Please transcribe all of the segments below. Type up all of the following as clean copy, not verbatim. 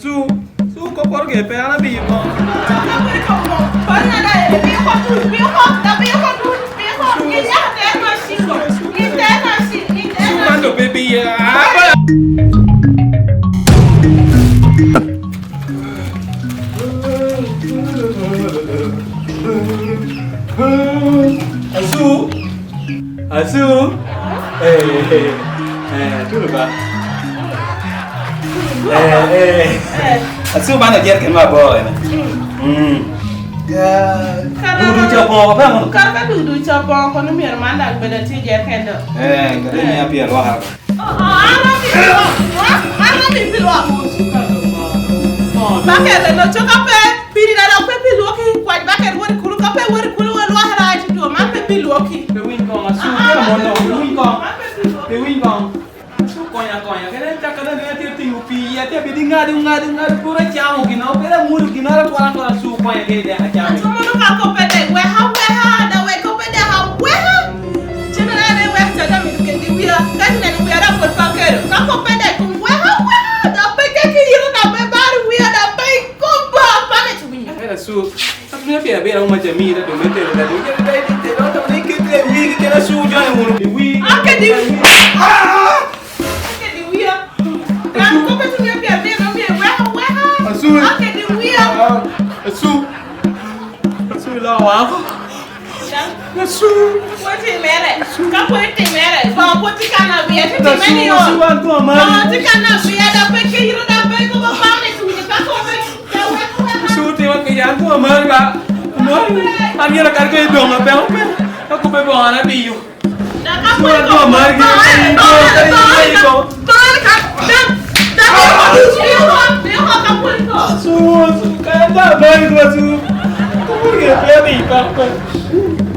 Asu, su ko por ge pe ana bi mo. Su mando baby ya. Asu. Asu. Eh eh eh tu ba. Eh eh. Asu man ajer ken ma bo ene. Mm. Dudu cha bo pa mo. Kar ka dudu cha bo ko no mier man dak beda ti jer kendo. Eh, kare ni api alwa. Baket no choka pe piri da dok pe pi luoki kwaj baket wori kulu ka pe wori kulu wa lwa hera ti tuo man pe pi luoki. Pe winy kong asu pe mo no winy kong. Pe winy kong. Asu konya konya kene chaka na ne ti tingo pi ya ti bidi ngadi ngadi ngadi pura chamo gino pera muru gino ra twala twala asu konya ke de achamo. Tumono ka kope de weha weha da we kope de ha weha. Chena na de weha cha da mi ke di wia ka ni na wia da pot pa kero. Ka kope de kum weha weha da pe ke ki yiro da pe bar wia da pe komba pa ne tu winya. Era su Asu pia bera uma jamii da do mete da do ke da di te do to ni ke te wi ke na su jo ne muru wi. Ake di Ake di wia. Da kope tu mi pia de no mi weha weha. Asu. Ake di wia. Asu. Asu la wa. Asu. Poti mere. Ka poti mere. Ba poti kana bia ti Asu meni yo. asu an tu amari. Ba ti kana bia da pe ke yiro da pe ko ba pa ne tu winya ka kope da weha weha. Su te wa ke yan tu amari ba. Amari. Ami ra kar ke do ma pe pe. Aku pe bo ana bi yo. Da ka Su an tu amari ke. Su su ka da amari ko su. Ko por ke pe bi pa pa.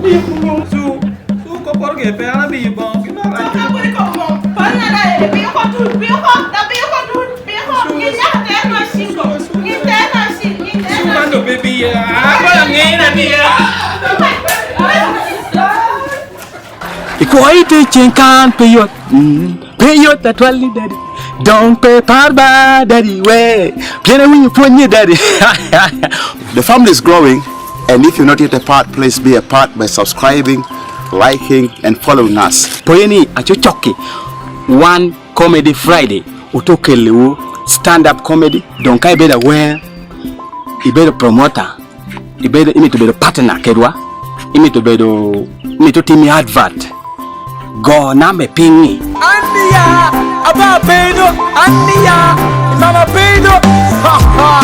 Bi su su ko por ke pe ana bi bo. Ki na ra. Su mando baby ya. Ba nge na bi ya. Ikoite chenkan peyot peyot atwali daddy don't pay parba daddy we piene winyo pwonye daddy. The family is growing, and if you're not yet a part, please be a part by subscribing, liking, and following us. Poyeni achochoki one comedy Friday utokelewu stand up comedy don't kai beda where ibedo promoter ibedo imito bedo partner kedwa imito bedo imito timi advert go name pingi Andia, aba pedo, Andia, mama pedo. Ha ha.